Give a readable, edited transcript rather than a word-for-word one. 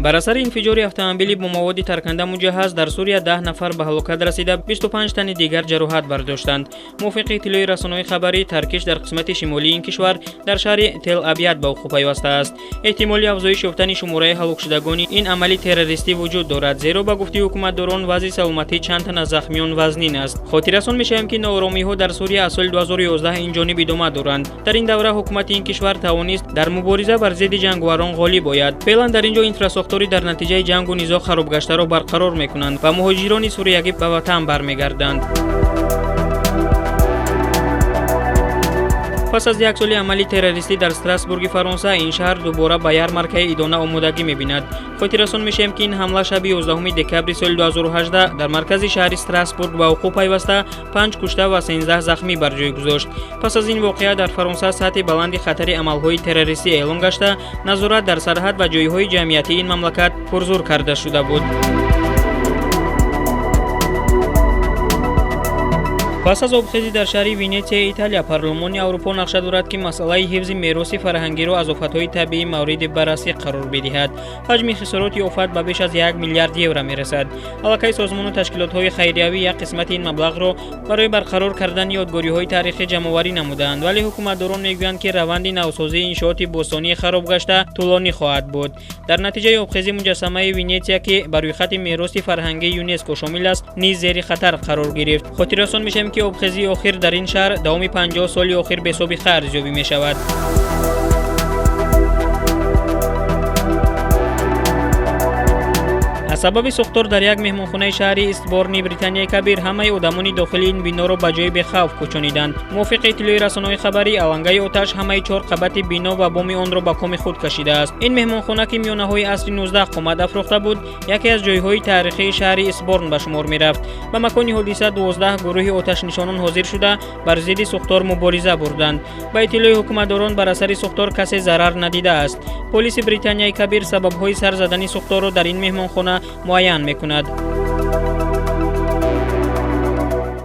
Бар асари инфиҷори автомобили бо маводи тарканда муҷаҳҳаз дар Сурия 10 нафар ба ҳалокат расида, 25 тани дигар ҷароҳат бардоштанд. Мувофиқи иттилои расонаҳои хабарӣ, таркиш дар қисмати шимолии ин кишвар дар шаҳри Тел Абяд ба вуқӯъ пайвастааст. Эҳтимоли афзоиш ёфтани шумораи ҳалокшудагони ин амали террористӣ вуҷуд дорад, зеро ба гуфтаи ҳукуматдорон вазъи саломатии чанд тан аз захмиён вазнин аст. Хотиррасон мешавем, ки нооромиҳо дар Сурия аз соли 2011 ин ҷониб идома доранд. Дар ин давра ҳукумати ин кишвар тавонист дар мубориза бар зидди ҷанговарон ғолиб ояд. Феълан дар ин ҷо инфрасохтори дар натиҷаи ҷангу низоъ харобгаштаро барқарор мекунанд ва муҳоҷирони суриягӣ ба ватан бармегарданд. Пас аз як соли амали террористӣ дар Страсбурги Фаронса, ин шаҳр дубора ба ярмаркаи идона омодагӣ мебинад. Хотиррасон мешавем, ки ин ҳамла шаби 11 декабри соли 2018 дар маркази шаҳри Страсбург ба вуқӯъ пайваста, 5 кушта ва 13 захмӣ бар ҷой гузошт. Пас аз ин воқеа дар Фаронса сатҳи баланди хатари амалҳои террористӣ эълон гашта, назорат дар сарҳад ва ҷойҳои ҷамъиятии ин мамлакат пурзур карда шуда буд. Пас аз обхезӣ дар шаҳри Венетсияи Италия, Парлумони Аврупо нақша дорад, ки масъалаи ҳифзи мероси фарҳангиро аз офатҳои табиӣ мавриди баррасӣ қарор бидиҳад. Ҳаҷми хисороти офат ба беш аз 1 миллиард евро мерасад. Аллакай созмону ташкилотҳои хайриявӣ як қисмати ин маблағро барои барқарор кардани ёдгориҳои таърихӣ ҷамъоварӣ намуданд, вале ҳукуматдорон мегӯянд, ки раванди навсозии иншооти бостонии харобгашта тӯлонӣ хоҳад буд. Дар натиҷаи обхезӣ муҷассамаи Венетсия, ки ба рӯйхати мероси фарҳангии ЮНЕСКО шомил аст, низ зери хатар қарор гирифт. Хотиррасон мешавем, ки обхезии охир дар ин шаҳр давоми 50 соли охир бесобиқа арзёбӣ мешавад. Аз сабаби сӯхтор дар як меҳмонхонаи шаҳри Истборни Британияи Кабир ҳамаи одамони дохили ин биноро ба ҷои бехавф кӯчониданд. Мувофиқи иттилои расонаҳои хабарӣ, алангаи оташ ҳамаи 4 қабати бино ва боми онро ба коми худ кашидааст. Ин меҳмонхона, ки миёнаҳои асри 19 қомат афрохта буд, яке аз ҷойҳои таърихии шаҳри Истборн ба шумор мерафт. Ба макони ҳодиса 12 гурӯҳи оташнишонон ҳозир шуда, бар зидди сӯхтор мубориза бурданд. Ба иттилои ҳукуматдорон, бар асари сӯхтор касе зарар надидааст. Полиси Британияи Кабир сабабҳои сар задани сӯхторро дар ин меҳмонхона муайян мекунад.